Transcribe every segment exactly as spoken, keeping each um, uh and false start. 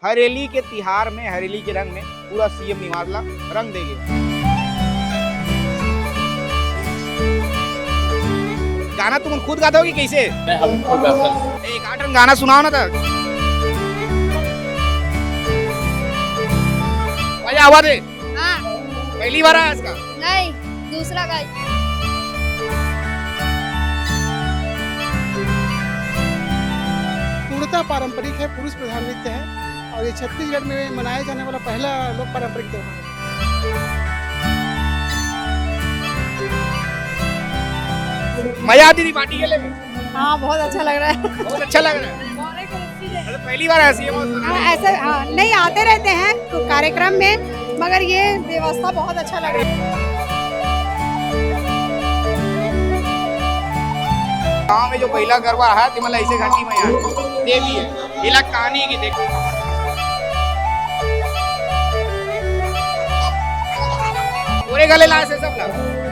हरेली के तिहार में, हरेली के रंग में पूरा सीएम निवास ला रंग देगे। गाना तुमन खुद गाथव कि कइसे? नहीं, हम खुद गाथन। एक आठ ठन गाना सुनाओ ना त। मजा आवा दे। हाँ। पहली बार आया इसका? नहीं, दूसरा गाय। पूर्णतः पारंपरिक है, पुरुष प्रधान नृत्य है और ये छत्तीसगढ़ में मनाया जाने वाला पहला लोक पारंपरिक त्यौहार है। मजा आती थी पार्टी के लिए? हाँ, बहुत अच्छा लग रहा है। बहुत अच्छा लग रहा है। मतलब पहली बार ऐसी है? हाँ, ऐसे, हाँ, नहीं, आते रहते हैं तो कार्यक्रम में, मगर ये व्यवस्था बहुत अच्छा लग रहा है। गांव में जो पहिला गरबा है, ते मतलब ऐसे घंटी में यार देवी है, इला कहानी की देख। पूरे गले लाए से सब ला।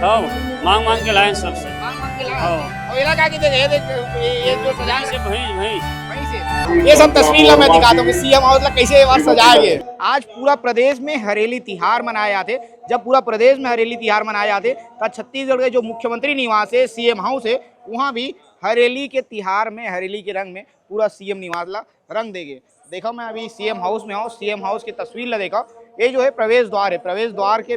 हाँ, मांग मांग के लाए सबसे। मांग मांग के लाए। हाँ। और इला का की देख, ये देख, ये, ये जो सजाए से भैंस, भैंस। वहीं से। ये सब तस्वीर ला मैं दिखाता हूँ कि सीएम हाउस ला कैसे एक बार सजाया गया। आज पूरा प्रदेश में हरेली तिहार मनाया जाते। जब पूरा प्रदेश में हरेली तिहार मनाया जाते, तब छत्तीसगढ़ के जो मुख्यमंत्री निवास है, सीएम हाउस है, वहाँ भी हरेली के तिहार में, हरेली के रंग में पूरा सीएम निवास ला रंग देगे। देखो, मैं अभी सीएम हाउस में हूँ, सीएम हाउस की तस्वीर ला देखो। ये जो है प्रवेश द्वार है, प्रवेश द्वार के,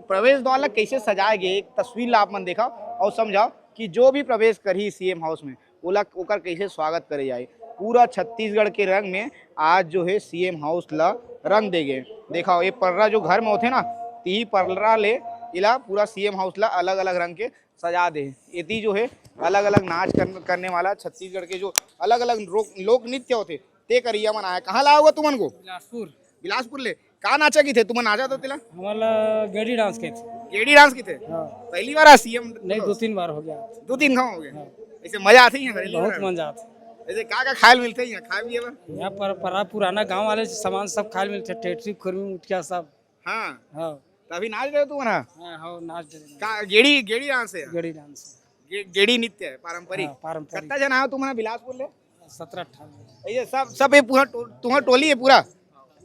प्रवेश द्वार ला कैसे सजाए गए, एक तस्वीर ला आप मन देखो और समझो कि जो भी प्रवेश करही सीएम हाउस में, ओला, ओकर कैसे स्वागत करे जाए। पूरा छत्तीसगढ़ के रंग में आज जो है सीएम हाउस ला रंग दे गए। देखो, ये पर्रा जो घर में होते ना, ती पर्रा ले इला पूरा सीएम हाउस ला अलग अलग रंग के सजा दे। एती जो है अलग अलग नाच कर, करने वाला छत्तीसगढ़ के जो अलग अलग लोक नृत्य होते, ते करिया मन आए। कहाँ लाया हुआ तुमन को? बिलासपुर। बिलासपुर ले। का नाचा की थे तुमन, नाचा तो तिला? हमारा गेड़ी डांस के थे। गेड़ी डांस की थे? हाँ। पहली बार आ सीएम? नहीं, दो तीन बार हो गया। दो तीन गाँव हो गए। हाँ। ऐसे मजा आते ही है? बहुत मजा आते। ऐसे का का खायल मिलते हैं यहाँ, खायल पिए बर? यहाँ पर परा पुराना गांव वाले सामान सब खायल मिलते, टेटरी खुरमी मुठिया सब। हाँ। हाँ। तभी नाच रहे हो तुमन? हाँ, हाँ, नाच रहे हैं। का गेड़ी, गेड़ी डांस है? गेड़ी डांस। गे-, गेड़ी नृत्य है पारंपरिक। हाँ, पारंपरिक। कितना जन आयो तुमन बिलासपुर ले? सत्रह अठारह। ये सब, सब ये पूरा टो-, तुम्हारा टोली है पूरा?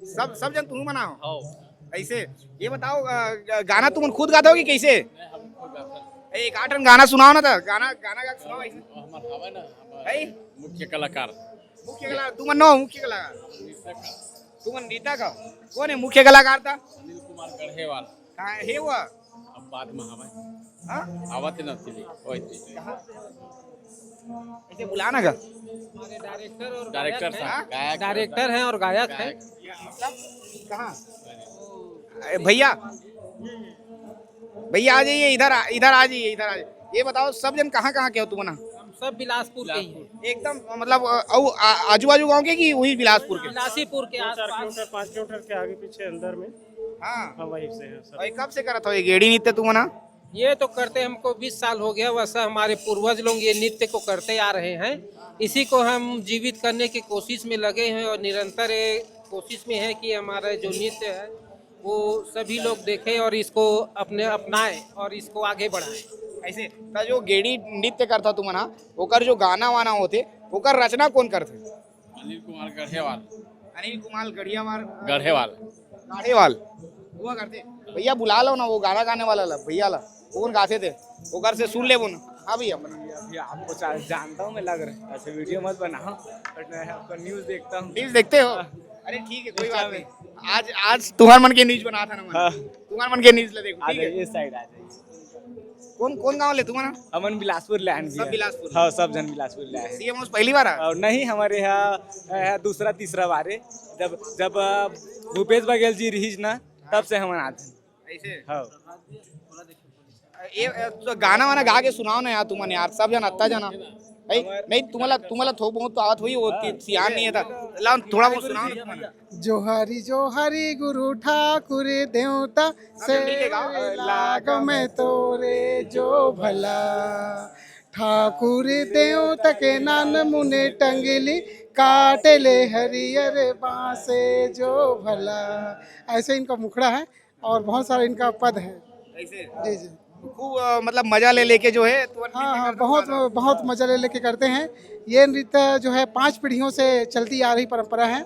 सब, सब जन तुम बनाओ? हाँ। ऐसे, ये बताओ, अ, ग-, गाना तुमन खुद गाता हो कि कैसे? नहीं, हम खुद गाता है। एक आठ गाना सुनाओ ना तो, गाना, गाना गा के सुनाओ ऐसे। हमार हवा ना, हमार है? मुख्य कलाकार। मुख्य कलाकार, तुमन नो मुख्य कलाकार। तुमन नृत्य का? कौन है मुख्य कलाकार था? अनिल कुमार गढ़ेवाल। कहाँ है हुआ? अब बाद में हवा। हाँ? आवत न थी, ओए थी। कहाँ? ऐसे बुलाना का? हमारे डायरेक्टर और डायरेक्टर गायक हैं। साहब, गायक डायरेक्टर हैं और गायक हैं। गायक। सब कहाँ? ए, भैया, भैया आ जाइए, इधर आ, इधर आ जाइए, इधर आ जाइए। ये बताओ, सब जन कहाँ कहाँ के हो तुमन? हम सब बिलासपुर के ही हैं। एकदम, मतलब, अ, अउ, आ, आजू बाजू गांव के कि वही बिलासपुर के? बिलासीपुर के दो चार आसपास। किलोमीटर, पाँच किलोमीटर के आगे पीछे अंदर में। हाँ। हाँ, वहीं से हैं सब। और ये कब से करत हो ये गेड़ी नृत्य तुमन? ये तो करते हमको बीस साल हो गया। वैसा हमारे पूर्वज लोग ये नृत्य को करते आ रहे हैं, इसी को हम जीवित करने की कोशिश में लगे हैं और निरंतर ये कोशिश में है कि हमारा जो नृत्य है वो सभी लोग देखें और इसको अपने अपनाएं और इसको आगे बढ़ाएं। ऐसे, त जो गेड़ी नृत्य करता तुमन हा, ओकर जो गाना वाना होते, ओकर रचना कौन करथे? अनिल कुमार गढ़ेवाल। अनिल कुमार गढ़ियावाल। गढ़ेवाल। गढ़ेवाल। वो करते। भैया बुला लो ना, वो गाना गाने वाला ला, भैया ला। वो कौन गाते थे? ओकर से सुन ले वो ना। हाँ भैया। भैया, आपको चा-, जानता हूँ मैं, लग रहा है। ऐसे वीडियो मत बनाओ, but मैं आपका न्यूज़ देखता हूँ। न्यूज़ देखते हो? हाँ। अरे ठीक है, कोई बात नहीं। आज, आज तुम्हार मन के न्यूज़ बना था ना मैंने। हाँ। तुम्हार मन के न्यूज़ ले देखो, आ ठीक है? जाइए, इस साइड आ जाइए। कौन, कौन गांव ले तुमन? हमन बिलासपुर ले आन सब भैया। बिलासपुर? हाँ, सब जन बिलासपुर ले आए हैं। सीएम हाउस पहली बार आ? और नहीं, हमारे यहाँ, अ, दूसरा, तीसरा बार है। जब, जब, अ, भूपेश बघेल जी रहीज ना, तब से हमन आते हैं। ऐसे? हाँ। ए, ए, तो गाना वाना गा के सुनाओ ना यार, तुमन यार, सब जन अत्ता जना। भाई, नहीं, तुम्हारा, तुम्हारा थोड़ा बहुत तो आवत हुई, वो ति-, सियान नहीं है था। ला, थोड़ा बहुत सुनाओ ना तुमन। जोहारी, जोहारी गुरु ठाकुर देवता, सब जन मिलके गाओ। सेवे लाग मैं तोरे जो भला। ठाकुर देवता के नान मुने टंगली, काटे ले हरियर बांसे जो भला। ऐसे इनका मुखड़ा है। और बहुत सारे इनका पद है। ऐसे? जी, जी। खूब, अ, मतलब मजा ले लेके जो है, तो हाँ, हाँ, नृत्य करते बहुत, हो। बहुत मजा ले लेके करते हैं। ये नृत्य जो है पांच पीढ़ियों से चलती आ रही परंपरा है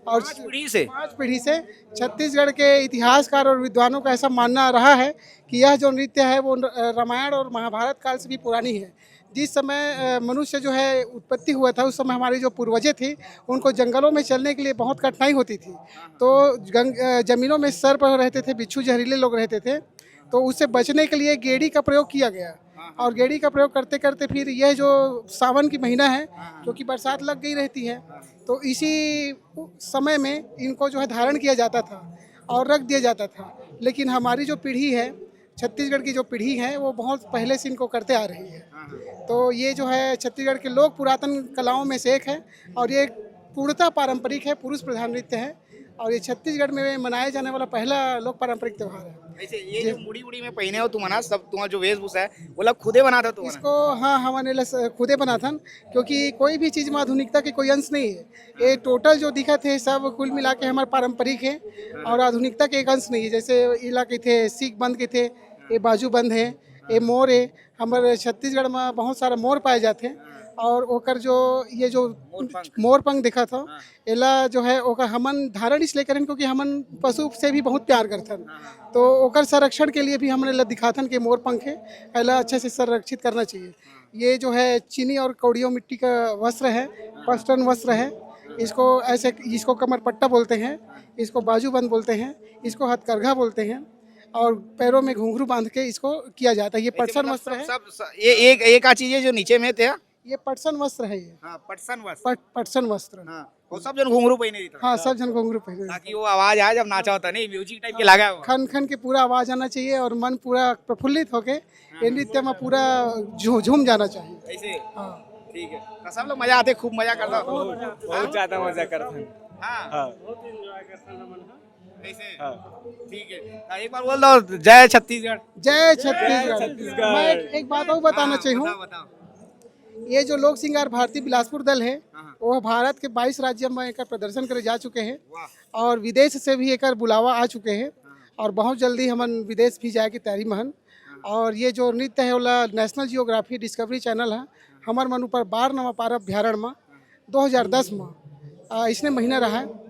और पांच पीढ़ी से। पांच पीढ़ी से छत्तीसगढ़ के इतिहासकार और विद्वानों का ऐसा मानना रहा है कि यह जो नृत्य है, वो रामायण और महाभारत काल से भी पुरानी है। जिस समय मनुष्य जो है उत्पत्ति हुआ था, उस समय हमारे जो पूर्वजे थे, उनको जंगलों में चलने के लिए बहुत कठिनाई होती थी। तो जमीनों में सर्प रहते थे, बिच्छू जहरीले लोग रहते थे, तो उससे बचने के लिए गेड़ी का प्रयोग किया गया। और गेड़ी का प्रयोग करते करते फिर यह जो सावन की महीना है, क्योंकि बरसात लग गई रहती है, तो इसी समय में इनको जो है धारण किया जाता था और रख दिया जाता था। लेकिन हमारी जो पीढ़ी है, छत्तीसगढ़ की जो पीढ़ी है, वो बहुत पहले से इनको करते आ रही है। तो ये जो है छत्तीसगढ़ के लोक पुरातन कलाओं में से एक है और ये पूर्णतः पारंपरिक है, पुरुष प्रधान नृत्य है। और ये छत्तीसगढ़ में मनाया जाने वाला पहला लोक पारंपरिक त्यौहार है। ऐसे ये जो मुड़ी उड़ी में पहने हो तुम ना, सब तुम्हारा जो वेशभूषा है, वो लोग खुदे बनाता तुम? इसको, हाँ, हमन एला खुदे बनाथन, क्योंकि कोई भी चीज में आधुनिकता के कोई अंश नहीं है। ये टोटल जो दिखत है, सब कुल मिला के हमारे पारंपरिक है और आधुनिकता के एक अंश नहीं है। जैसे इला के थे, सीख बंद के थे, ये बाजू बंद है, ये मोर है। हमारे छत्तीसगढ़ में बहुत सारा मोर पाए जाते हैं और ओकर जो ये जो मोर पंख दिखा था, एला जो है ओकर हमन धारण इसलिए करें क्योंकि हमन पशु से भी बहुत प्यार करथन। तो ओकर संरक्षण के लिए भी हमन एला दिखाथन कि मोर पंख है, एला अच्छे से संरक्षित करना चाहिए। ये जो है चीनी और कौड़ियों मिट्टी का वस्त्र है, पटसन वस्त्र है। इसको ऐसे, इसको कमर पट्टा बोलते हैं, इसको बाजूबंद बोलते हैं, इसको हथकरघा बोलते हैं और पैरों में घुंघरू बांध के इसको किया जाता है। ये पटसन वस्त्र है। सब ये एक एक आ चीज है जो नीचे में थे। ये पटसन वस्त्र है। ये हाँ, पटसन वस्त्र। पटसन वस्त्र। हाँ, वो सब जन घुंघरू पहने रहता है। हाँ, सब जन घुंघरू पहने रहता है। ताकि वो आवाज आए जब नाचा होता, नहीं, म्यूजिक टाइप के लगा हुआ। खन खन के पूरा आवाज आना चाहिए और मन पूरा प्रफुल्लित होके ये नृत्य में पूरा झू-, झूम जाना चाहिए। ऐसे? हाँ। ठीक है, तो सब लोग मजा आते, खूब मजा करता। बहुत ज्यादा मजा करते हैं। हाँ। ऐसे? हाँ। ठीक है, तो एक बार बोल दो, जय छत्तीसगढ़। जय छत्तीसगढ़। मैं एक बात और बताना चाहिए। ये जो लोक सिंगार भारती बिलासपुर दल है, वो भारत के बाईस राज्य में एकर प्रदर्शन करे जा चुके हैं और विदेश से भी एकर बुलावा आ चुके हैं और बहुत जल्दी हमन विदेश भी जाए के तैयारी में हन। और ये जो नृत्य है, ओला National Geography Discovery Channel है, हमर मन ऊपर बार नवा पार अभ्यारण में दो हज़ार दस में इसने महीना रहा है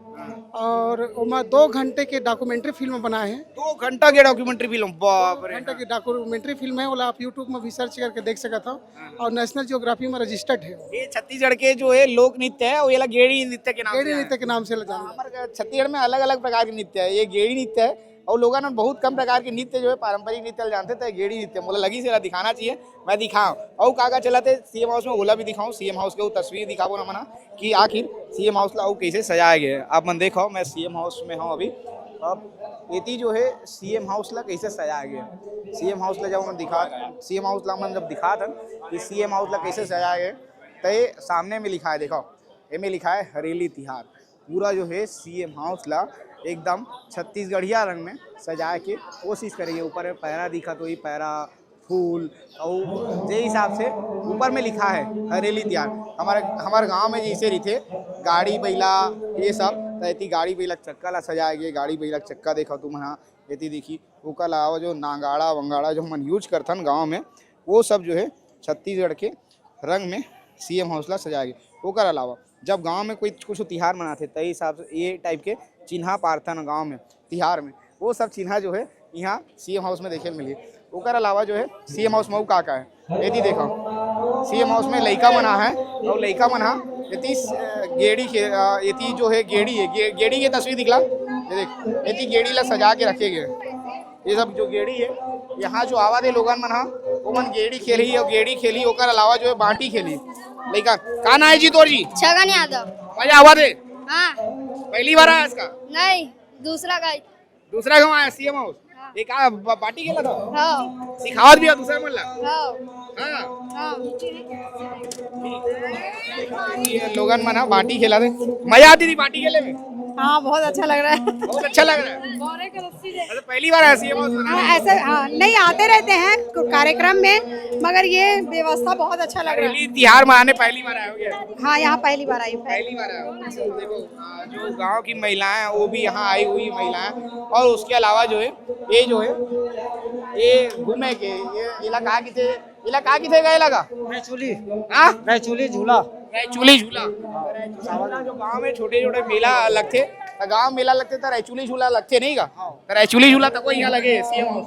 और ओमा दो घंटे के डॉक्यूमेंट्री फिल्म बनाए हैं। दो घंटा के डॉक्यूमेंट्री फिल्म, बाप रे। घंटा की डॉक्यूमेंट्री फिल्म है, ओला आप YouTube में भी सर्च करके देख सकत हो। और National Geography में रजिस्टर्ड है। ये छत्तीसगढ़ के जो है लोक नृत्य है, वो ये गेड़ी नृत्य के नाम गेड़ी नृत्य के नाम से जाना। छत्तीसगढ़ में अलग अलग प्रकार के नृत्य है, ये गेड़ी नृत्य है। और लोगों ने बहुत कम प्रकार के नृत्य जो है पारंपरिक नृत्य जानते थे, गेड़ी नृत्य मोला लगी से दिखाना चाहिए, मैं दिखाऊं। और का का चलत है सीएम हाउस में, ओला भी दिखाऊं, सीएम हाउस के वो तस्वीर दिखाबो ना मना कि आखिर सीएम हाउस ला अउ कैसे सजाया गया है। आप मन देखो, मैं सीएम हाउस में हूँ अभी। अब एती जो है सीएम हाउस ला कैसे सजाया गया है, सीएम हाउस ला जब हम दिखा सीएम हाउस ला मन जब दिखा था कि सीएम हाउस ला कैसे सजाया गया है, तो ये सामने में लिखा है, देखो, एमे लिखा है हरेली तिहार। पूरा जो है सीएम हाउस ला एकदम छत्तीसगढ़िया रंग में सजाए के कोशिश करे। ऊपर में पैरा दिखत होही, पैरा, फूल, और जे हिसाब से ऊपर में लिखा है हरेली तिहार। हमारे हमारे गांव में जैसे रहिथे गाड़ी बैला ये सब, तो एती गाड़ी बैला चक्का ला सजाए गे। गाड़ी बैला चक्का देखो तुम, हाँ, एती देखी। ओकर अलावा जो नांगाड़ा वंगाड़ा जो हमन यूज करथन गांव में, वो सब जो है छत्तीसगढ़ के रंग में सीएम हाउस ला सजाए गे। ओकर अलावा जब गांव में कोई कुछ तिहार मनाथे, तई हिसाब से ये टाइप के चिन्हा पारथन गांव में तिहार में, वो सब चिन्हा जो है यहाँ सीएम हाउस में देखे मिली। ओकर अलावा जो है सीएम हाउस में अउ का का है, एती देखो, सीएम हाउस में लइका मन आ है और लइका मन हा एती स-, गेड़ी खे-, अ, एती जो है गेड़ी है, गे-, गेड़ी के तस्वीर दिखला, ये देख, एती गेड़ी ला सजा के रखे गए। ये सब जो गेड़ी है, यहाँ जो आवा दे लोगन मन हा, ओमन गेड़ी खेलही और गेड़ी खेलही, ओकर अलावा जो है बांटी खेलही। लइका, का नाम है जी तोर जी? छगन यादव। मजा आवा दे? हाँ। पहली बार आया इसका? नहीं, दूसरा का। दूसरा गाँव आया सीएम हाउस। हाँ। एक आ, बा-, बांटी खेला था? हाँ। सिखावत भी है दूसरा मन ला? हाँ। हाँ। हाँ। ये लोगन मन हा बांटी खेला थे। मजा आती थी बांटी खेले में? हाँ, बहुत अच्छा लग रहा है। बहुत अच्छा लग रहा है। बोरे का रस्सी दे। अच्छा, पहली बार आया सीएम हाउस में? हाँ, ऐसे, हाँ, नहीं, आते रहते हैं को-, कार्यक्रम में, मगर ये व्यवस्था बहुत अच्छा लग रहा है। हरेली तिहार मनाने पहली बार आए हो क्या? हाँ, यहाँ पहली बार आई हूँ। पहली बार आए हो। देखो, आ, जो गांव की महिलाएं हैं, वो भी यहाँ आई हुई महिलाएं, और उसके अलावा जो है, ये जो है, ये घूमे के, ये इलाका किथे, इलाका किथे गए लगा? बैचुली। हाँ? बैचुली झूला। रैचुली झूला। रैचुली झूला जो गांव में छोटे-छोटे मेला लगथे, त गांव मेला लगथे त रैचुली झूला लगथे नहीं का? त रैचुली झूला तको इहां लगे सीएम हाउस में।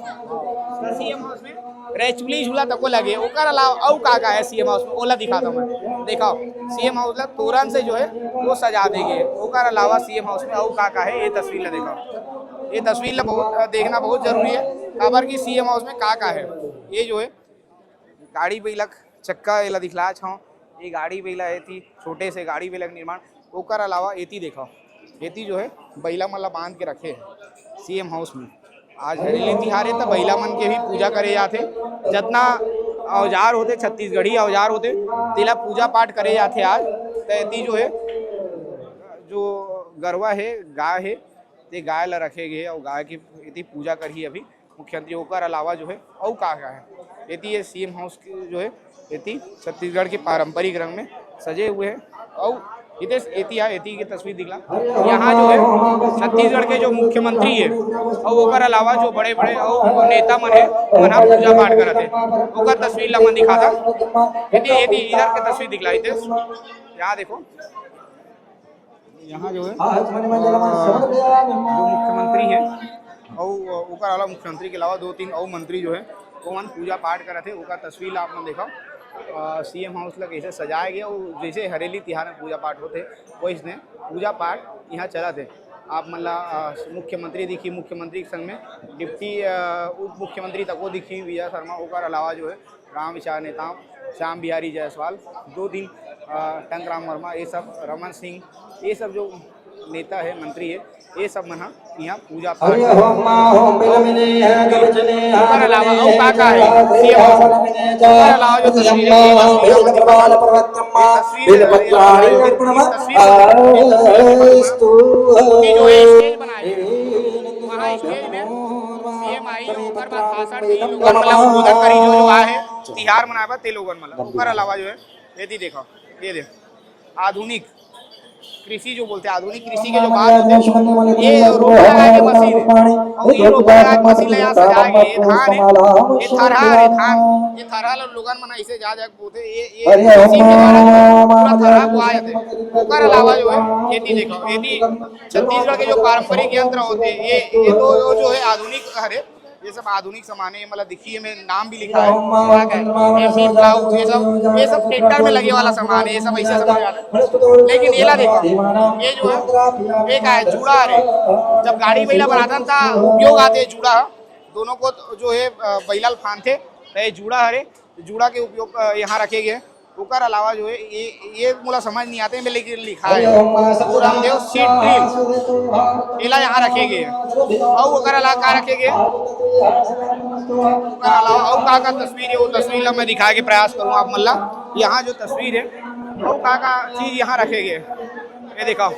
त सीएम हाउस में रैचुली झूला तको लगे। ओकर अलावा अउ का का हे सीएम हाउस में, ओला दिखाता हूं मैं। देखो, सीएम हाउस ला तोरन से जो हे वो सजा दे गे। ओकर अलावा सीएम हाउस में अउ का का हे, ये तस्वीर ला देखो। ये तस्वीर ला बहुत, देखना बहुत जरूरी हे, काबर कि सीएम हाउस में का का हे। ये जो हे गाड़ी बइला चक्का एला दिखलात हौं। ये गाड़ी बइला एती, छोटे से गाड़ी बइला के निर्माण। ओकर अलावा एती देखव, एती जो हे बइला मन ला बांध के रखे हे सीएम हाउस में। आज हरेली तिहार हे त बइला मन के भी पूजा करे जाथे। जतना औजार होथे, छत्तीसगढ़ी औजार होथे, तेला पूजा पाठ करे जाथे आज। त एती जो हे, जो गरवा हे, गाय हे, ते गाय ला रखे गे हे अउ गाय के एती पूजा करही अभी मुख्यमंत्री। ओकर अलावा जो हे अउ का का हे, एती ये सीएम हाउस के जो हे, एती छत्तीसगढ़ के पारंपरिक रंग में सजे हुए हे। अउ इते एती आ, एती के तस्वीर दिखला, यहाँ जो हे छत्तीसगढ़ के जो मुख्यमंत्री हे अउ ओकर अलावा जो बड़े-बड़े अउ नेता मन हे, मन ह पूजा पाठ करत हे, ओकर तस्वीर ला मन दिखाता। एती, एती इधर के तस्वीर दिखला, इते यहाँ देखो, यहाँ जो हे, अ, जो मुख्यमंत्री हे अउ ओकर अलावा, मुख्यमंत्री के अलावा दो तीन अउ मंत्री जो हे, ओमन पूजा पाठ करत हे। ओकर तस्वीर ला आप मन देखव, अ, सीएम हाउस ला कइसे सजाए गे अउ जइसे हरेली तिहार में पूजा पाठ होथे, वइसने पूजा पाठ यहाँ चलत हे। आप मन ला, अ, मुख्यमंत्री दिखही, मुख्यमंत्री के संग में डिप्टी, अ, उप मुख्यमंत्री तको दिखही, विजय शर्मा। ओकर अलावा जो हे राम विचार नेता श्याम बिहारी जायसवाल, दो दिन, अ, टंकराम वर्मा, ये सब, रमन सिंह, ये सब जो नेता हे, मंत्री हे, ये सब मन ह यहाँ पूजा पाठ ओकर अलावा अउ का का हे? CM house. ओकर अलावा जो तस्वीर हे, ये तस्वीर, ये तस्वीर, ये तस्वीर, ये जो हे स्टेज बनाए हे, वहाँ स्टेज में सीएम आई, ओकर बाद भाषण दी, लोगन मन ला संबोधन करी, जो जो आए हे तिहार मनाए बर ते लोगन मन ला। ओकर अलावा जो हे, ये दी देखव, ये दे आधुनिक कृषि जो बोलथे, आधुनिक कृषि के जो बात होथे, ये रोपा लगा के मशीन हे, अउ ये रोपा लगा के मशीन ला यहाँ सजा के, ये धान हे, ये थरहा हे, धान, ये थरहा ला लोगन मन अइसे जा जा के बोथे, ये, ये मशीन के द्वारा जो हे पूरा थरहा बोआ जाथे। ओकर अलावा जो हे, एती देखव, एती छत्तीसगढ़ के जो पारंपरिक यंत्र होथे, ये, ये तो, ये जो हे आधुनिक हरे, ये सब आधुनिक सामान हे, ये मन ला दिखही, एमे नाम भी लिखा हे, का का हे? एमडी प्लाऊ, ये सब, ये सब ट्रैक्टर में लगे वाला सामान हे, ये सब अइसे समझ आथे। लेकिन एला देखव, ये जो हे, ये का हे? जूड़ा हरे। जब गाड़ी बइला बनाथन त उपयोग आथे जूड़ा, दोनों को जो हे, अ, बइला ल फांदथे, त ये जूड़ा हरे। जूड़ा के उपयोग, अ, यहाँ रखे गे हे। ओकर अलावा जो हे, ये, ये मोला समझ नहीं आते, में लेकिन लिखा हे गुरु रामदेव सीड ड्रिल, एला यहाँ रखे गे हे। अउ ओकर अलावा का रखे गे हे? ओकर अलावा अउ का का तस्वीर हे, वो तस्वीर ला मैं दिखाए के प्रयास करूँ आप मन ला। यहाँ जो तस्वीर हे, अउ का का चीज यहाँ रखे गे हे, ये देखव।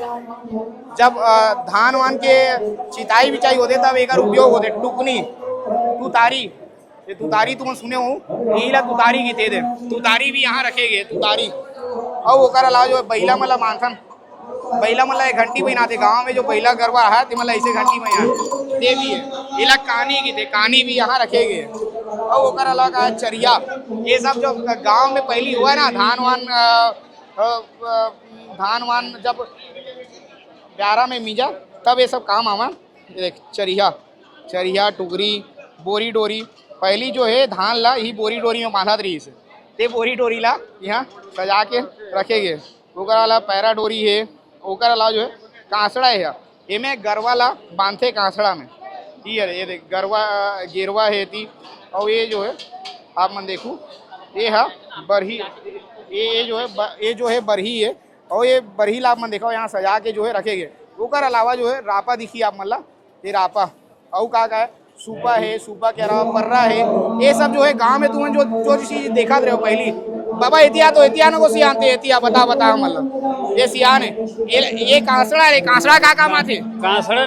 जब, अ, धान वान के चिताई बिचाई होथे, तब एकर उपयोग होथे। टुकनी, तुतारी, ये तुतारी तुमन सुने हो, यही ला तुतारी कहिथे दे। तुतारी भी यहाँ रखे गे, तुतारी। अउ ओकर अलावा जो बइला मन ला बांधथन, बइला मन ला एक घंटी पहिनाथे। गांव में जो बइला गरवा हे, ते मन ला अइसे घंटी पहिनाथे, ते भी हे। एला कानी कहिथे, कानी भी यहाँ रखे गे। अउ ओकर अलावा का चरिया, ये सब जो गांव में पहिली होवय ना, धान वान, अ, अ, अ, धान वान जब ब्यारा में मिंजा, तब ये सब काम आवा। ये देख, चरिहा, चरिहा, टुकरी, बोरी डोरी। पहिली जो हे धान ला इही बोरी डोरी में बांधत रहिस हे। ते बोरी डोरी ला इहाँ सजा के रखे गे। ओकर अलावा पैरा डोरी हे, ओकर अलावा जो हे कांसड़ा हे, एमे गरवा ला बांधथे कांसड़ा में। ये हरे, ये देख, गरवा, गेरवा हे एती, अउ ये जो हे, आप मन देखू, ये ह बरही, ये, ये जो हे ब-, ये जो हे बरही हे, अउ ये बरही ला आप मन देखव, यहाँ सजा के जो हे रखे गे। ओकर अलावा जो हे रापा दिखही आप मन ला, ये रापा। अउ का का हे? सूपा हे, सूपा के अलावा पर्रा हे। ये सब जो हे गांव में तुमन जो, जो चीज देखत रहे हो पहिली, बाबा एती आ तो एती आ न को सियानते, एती आ बता, बता हमन ला। ये सियान हे। ये, ये कांसड़ा हे, कांसड़ा का काम आथे? कांसड़ा,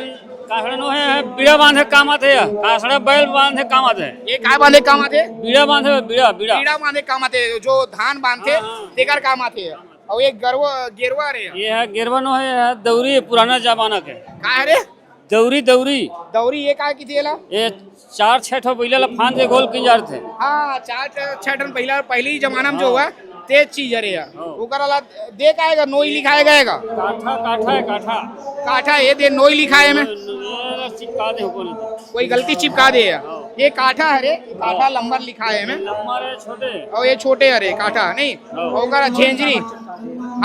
कांसड़ा नोहे, बीड़ा बांधे काम आथे या। कांसड़ा बैल बांधे काम आथे। ये काय बांधे काम आथे? बीड़ा बांधे, बीड़ा, बीड़ा। बीड़ा बांधे काम आथे, जो धान बांधथे, हाँ, हाँ। तेकर काम आथे। अउ ये गरवा, गेरवा रे। ये हे गेरवा नोहे, ये हे दौरी, पुराना जमाना के। का हे रे? दौरी, दौरी। दौरी ये का कहिथे एला? ये चार छह ठो बइला ला फांद के गोल किंजारथे। हाँ, चार छह, छह ठन बइला पहिली जमाना में जो हुआ, तेज चीज हरे यार। हाँ। ओकर अलावा दे का आएगा, नोई लिखाए गएगा। काठा, काठा है, काठा। काठा, ये दे नोई लिखाए में। ये चिपका दे, कोई नहीं। कोई गलती चिपका दे यार। हाँ। ये काठा हरे, काठा हाँ। लंबर लिखाए में। लंबर है, छोटे। और ये छोटे हरे, काठा नहीं। हाँ। ओकर झेंझरी।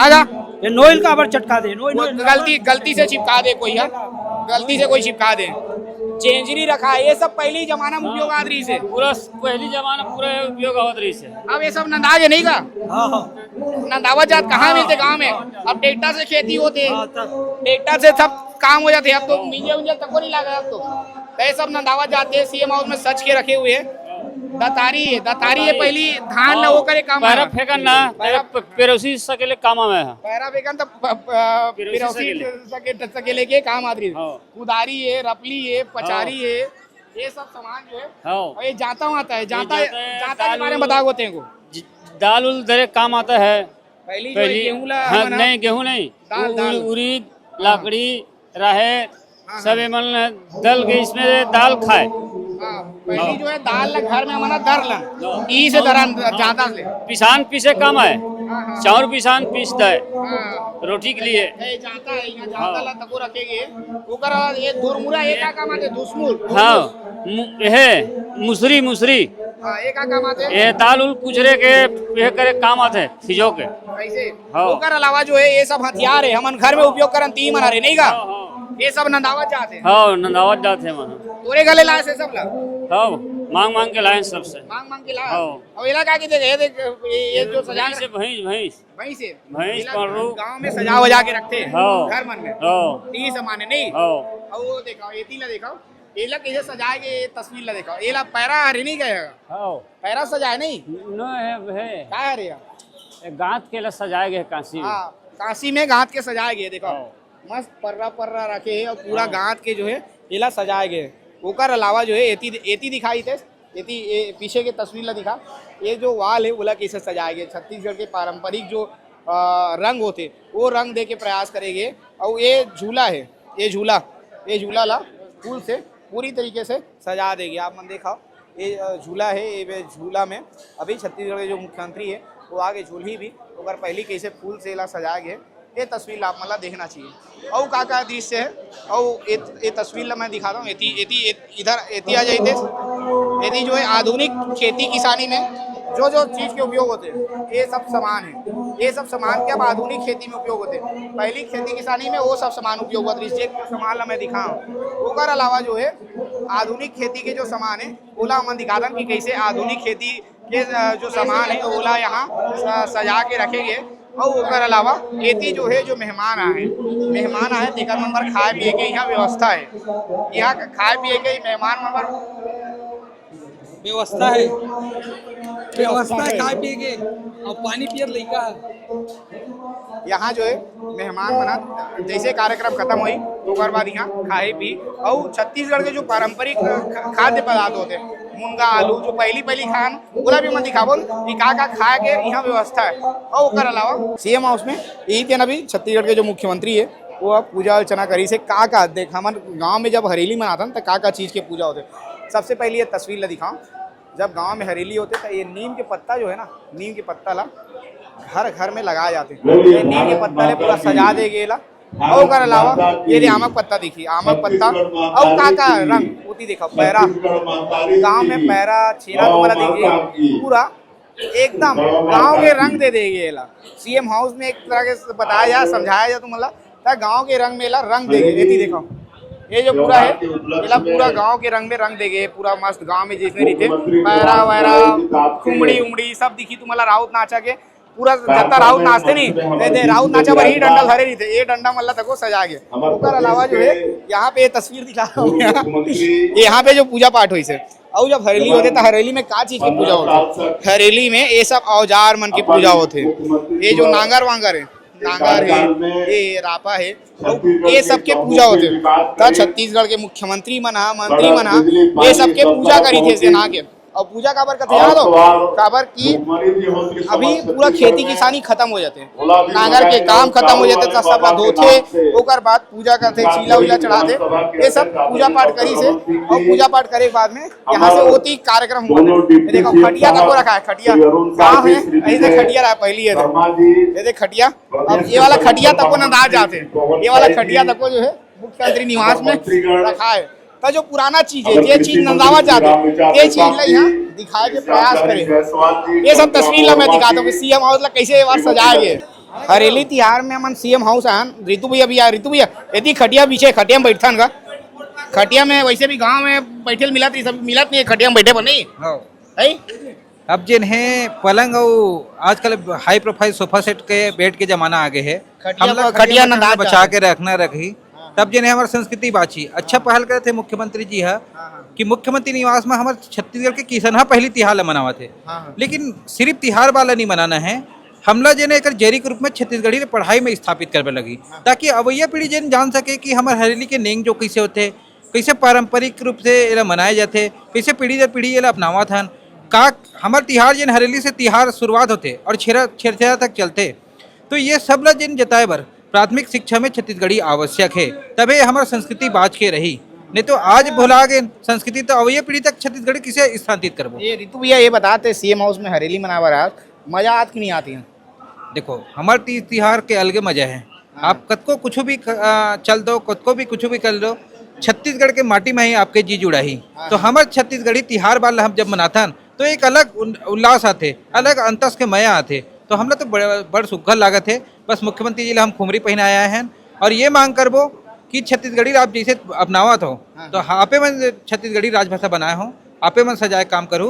आगा। ये नोइल का अबर चटका दे, नोइल, वो नोइल। गलती, गलती से चिपका दे कोई, हाँ? गलती से कोई चिपका दे। झेंझरी रखा है, ये सब पहली जमाना में उपयोग आत रही से। पूरा पहली जमाना पूरा उपयोग आवत रही से। अब ये सब नंदाज है नहीं का? हाँ, हाँ। नंदावत जात कहाँ मिलते गांव में? अब ट्रैक्टर से खेती होते, हाँ, तब। ट्रैक्टर से सब काम हो जाते। अब तो मिंजे उंजे तक को नहीं लगा अब तो। तो ये सब नंदावत जाते, सीएम हाउस में सज के रखे हुए हैं। दतारी है, दतारी है, पहली धान ला वो करे काम पैरा आया। फेंकन ना, पैरा पैरा प-, पेरोसी सकेले काम आवे है। पैरा फेंकन तो प-, प-, पेरोसी पेरोसी सकेले। सके, सकेले के काम आदमी। हाँ। कुदारी है, रपली है, पचारी हाँ। है, ये सब सामान जो है। हाँ। और ये जाता वाता है, ये जाता, जाता है, जाता के दाल बारे में उल, बताओ तेरे को। ज-, दाल उल दरे काम आता है। पहली जो पहली, गेहूं ला हाँ, हमन नहीं, गेहूं नहीं। दाल, उ-, दाल। उरीद, हाँ। लाकड़ी, राहेर, हाँ, सब हाँ। एमन दल के इसमें दाल खाए। हाँ, पहली हाँ। जो है दाल ला घर में हमन दर लन। हाँ। ई से दरान जाता से। पिसान पीसे काम है। हाँ, हाँ। चाउर पिसान पीस दे। हाँ। रोटी के लिए। ए, जाता है, यहाँ जाता हाँ। ला तको रखेंगे। ओकर बाद ये धुरमुरा, ये का काम आते? धुसमुर। हाँ, मु-, हे, मुसरी, मुसरी। हाँ, ये का काम आते? ये दाल उल कुचरे के, ये करे काम आते, सिजो के। ऐसे? हाँ। ओकर अलावा जो है, ये सब हथियार है, हमन घर में उपयोग करन, ती मन हरे, नहीं का? हाँ, हाँ। ये सब नंदावत जात है। हाँ, नंदावत जात है मन। तोरे गले लाए से सब ला? हाँ, मांग मांग के लाए सबसे। मांग मांग के लाए? हाँ। अब एला का की देख, ये देख, ये, ये जो सजा भैंस है, भैंस, भैंस। भैंस है? भैंस, एला पड़रू। गांव में सजा वजा के रखते हैं, हाँ। घर मन में। हाँ। ती सामान है, नहीं? हाँ। अब वो देखो, ये तीला देखो, एला कैसे सजाए के, ये तस्वीर ला देखो, एला पैरा हरे नहीं गए? हाँ। पैरा सजाए नहीं? न है, है। का है रे यार? ए, गांत के ला सजाए गए कांसी में। हाँ, कांसी में गांत के सजाए गए, देखो। हाँ। मस्त पर्रा पर्रा रखे है और पूरा हाँ। गांत के जो है, एला सजाए गए। ओकर अलावा जो है, एती, एती दिखाई थे, एती, ए, पीछे के तस्वीर ला दिखा। ये जो वॉल है, ओला कैसे सजाए गए? छत्तीसगढ़ के पारंपरिक जो, अ, रंग होते, वो रंग दे के प्रयास करे गए। और ये झूला है, ये झूला, ये झूला ला फूल से पूरी तरीके से सजा देगी। आप मन देखा, ये, अ, झूला है, ये बे झूला में अभी छत्तीसगढ़ के जो मुख्यमंत्री है, वो आगे झूलही भी, ओकर पहली कैसे फूल से ला सजाए गए, ये तस्वीर ला आप मन ला देखना चाहिए। अउ का का दृश्य है, अउ ये, ये तस्वीर ला मैं दिखाता हूँ। एती, एती, एत-, इधर एती आ जाइए। एती जो है आधुनिक खेती किसानी में जो जो चीज के उपयोग होते हैं, ये सब सामान है। ये सब सामान के अब आधुनिक खेती में उपयोग होते हैं। पहली खेती किसानी में वो सब सामान उपयोग होते रहिस, जे सामान ला मैं दिखाऊँ। ओकर अलावा जो है आधुनिक खेती के जो सामान है, ओला हमन दिखाथन कि कैसे आधुनिक खेती के, अ, जो सामान है, ओला यहाँ स-, सजा के रखे गए। अउ ओकर अलावा एती जो है, जो मेहमान आए, मेहमान आए, तेकर मन बर खाए पिए के यहाँ व्यवस्था है। यहाँ खाए पिए के मेहमान मन बर व्यवस्था है, व्यवस्था है खाए पिए के, अउ पानी पियर लइका है। यहाँ जो है मेहमान मन ह जैसे कार्यक्रम खत्म होई, ओकर बाद यहाँ खाए पी अउ छत्तीसगढ़ के जो पारंपरिक, अ, ख-, खाद्य पदार्थ होते, मुनगा आलू, जो पहली पहली खान, ओला भी मैं दिखाबो कि का का खाए के यहाँ व्यवस्था है। अउ ओकर अलावा सीएम हाउस में यही तेन अभी छत्तीसगढ़ के जो मुख्यमंत्री है, वो अब पूजा अर्चना करी से का का देख, हमन गाँव में जब हरेली मनाथन त का का चीज के पूजा होते। सबसे पहले ये तस्वीर ला दिखाओ, जब गांव में हरेली होते तो ये नीम के पत्ता जो है ना, नीम के पत्ता ला घर घर में लगाए जाते। ये नीम के पत्ता ले पूरा सजा दे गेला। और ओकर अलावा ये दे आमक पत्ता देखिए, आमक पत्ता और का का रंग होती देखा, पैरा, गांव में पैरा छेना तुम्हारा देखिए, पूरा एकदम गांव के रंग दे देगी एला। सीएम हाउस में एक तरह के बताया जा, समझाया जा तुम ला, त गांव के रंग में एला रंग देगे। एती देखो, ये जो पूरा है, एला पूरा गांव के रंग में रंग देगे, पूरा मस्त गांव में जैसे रहिथे, पैरा वैरा, खुमड़ी उमड़ी सब दिखी तुम्हारा राउत नाचा के। पूरा जत्ता राउत नाचते नहीं, दे, दे, राउत नाचा बर ही डंडा धरे रहिथे, ये डंडा मल्ला तको सजा के। ओकर अलावा जो है, यहाँ पे ये तस्वीर दिखा रहा हूँ, यहाँ, यहाँ पे जो पूजा पाठ होइसे, अउ जब हरेली होते तो हरेली में का चीज की पूजा होती? हरेली में ये सब औजार मन की पूजा होते। ये जो नांगर वांगर है, नांगर है, ये रापा है, अउ ये सबके पूजा होते। त छत्तीसगढ़ के मुख्यमंत्री मन हा, मंत्री मन हा, ये सबके पूजा करी थे सेना के। अउ पूजा काबर कथे याद हो? काबर कि अभी पूरा खेती किसानी खतम हो जाथे, नांगर के काम खतम हो जाथे, त सब ला धोथे, ओकर बाद पूजा करथे, चीला उला चढ़ाथे। ये सब पूजा पाठ करी से, अउ पूजा पाठ करे के बाद में यहाँ से ओती कार्यक्रम होथे। ये देखो, खटिया तको रखा है, खटिया गाँव है, ऐसे खटिया रहा पहली है। ये देख खटिया, अब ये वाला खटिया तको नंदा जाथे, ये वाला खटिया तको जो है मुख्यमंत्री निवास में रखा है। त जो पुराना चीज है, जे चीज नंदावत जाथे, ये चीज ला यहाँ दिखाए के प्रयास करे। ये सब तस्वीर ला मैं दिखाता हूँ कि सीएम हाउस ला कैसे ये बार सजाए गए। हरेली तिहार में हमन सीएम हाउस आन, रितु भैया भी आए। रितु भैया, यदि खटिया पीछे खटिया में बैठथन का? खटिया में वैसे भी गांव में बैठे ल मिलत नहीं, सब मिलत नहीं है खटिया में बैठे पर, नहीं हाँ। है? अब जेन हे पलंग अउ आजकल हाई प्रोफाइल सोफा सेट के बेड के जमाना आ गए हे। खटिया हमला पर खटिया खटिया में में खटिया नंदा बचा जाथे। के रखना रखही, तब जेन हे हमर संस्कृति बाची। अच्छा पहल करे थे मुख्यमंत्री जी ह हाँ, हाँ। कि मुख्यमंत्री निवास में हमर छत्तीसगढ़ के किसान ह पहली तिहार ला मनावत हे। हाँ, हाँ। लेकिन सिर्फ तिहार वाला नहीं मनाना है, हमला जेन एकर जरी के रूप में छत्तीसगढ़ी ले पढ़ाई में स्थापित करबे लगी, हाँ। ताकि अवैया पीढ़ी जेन जान सके कि हमर हरेली के नेंग जो कैसे होथे, कैसे पारंपरिक रूप से एला मनाए जाथे, कैसे पीढ़ी दर पीढ़ी एला अपनावत हन। का हमर तिहार जेन हरेली से तिहार शुरुआत होथे और छेरा छेरछेरा तक चलथे, तो ये सब ला जेन जताए बर प्राथमिक शिक्षा में छत्तीसगढ़ी आवश्यक है, तबे हमर संस्कृति बाच के रही। नहीं तो आज भुला गए संस्कृति, तो अवैया पीढ़ी तक छत्तीसगढ़ी किसे स्थानांतरित करबो? ये रितु भैया, ये बताते सीएम हाउस में हरेली मनावर आत, मजा आत कि नहीं आती है? देखो, हमर तीज तिहार के अलगे मजा है। हाँ। आप कतको कुछ भी क-, आ, चल दो, कतको भी कुछ भी कर लो, छत्तीसगढ़ के माटी में ही आपके जी जुड़ाही। हाँ, तो हाँ। हमर छत्तीसगढ़ी तिहार बार हम जब मनाथन, तो एक अलग उन-, उल्लास आथे, अलग अंतस के मया आथे। तो हमला तो बड़, बड़ सुग्घर लागत है। बस मुख्यमंत्री जी ला हम खुमरी पहिनाए आए हैं और ये मांग करबो कि छत्तीसगढ़ी आप जैसे अपनावत हो, हाँ। तो आपे मन छत्तीसगढ़ी राजभाषा बनाए हो, आपे मन सजाए काम करू।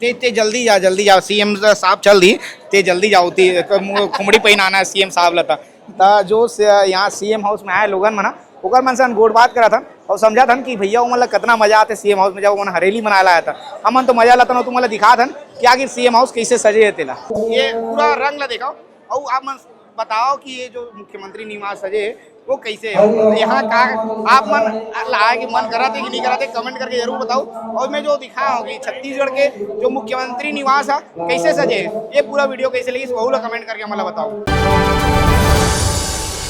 ते, ते जल्दी जा, जल्दी जा, सीएम साहब चल दी, ते जल्दी जाओ, ते क-, मु-, खुमड़ी पहिनाना है सीएम साहब ला। त, त जो से, यहाँ सीएम हाउस में आए लोगन मन, ओकर मन से गोठ बात करत हन और समझत हन कि भैया, ओमन ला कितना मजा आते सीएम हाउस में, जब ओमन हरेली मनाए ला आए त। हमन तो मजा लेथन, तुमन ला दिखात हन कि आखिर सीएम हाउस कैसे सजे हे तेला। ये पूरा रंग ला देखो, और आप मन बताओ कि ये जो मुख्यमंत्री निवास सजे हे, वो कैसे है? यहाँ का आप मन ला आए के मन करत है कि नहीं करत है, कमेंट करके जरूर बताओ। और मैं जो दिखाया हूँ कि छत्तीसगढ़ के जो मुख्यमंत्री निवास है, कैसे सजे हे, ये पूरा वीडियो कैसे लगी, वहू ला कमेंट करके हमला बताओ।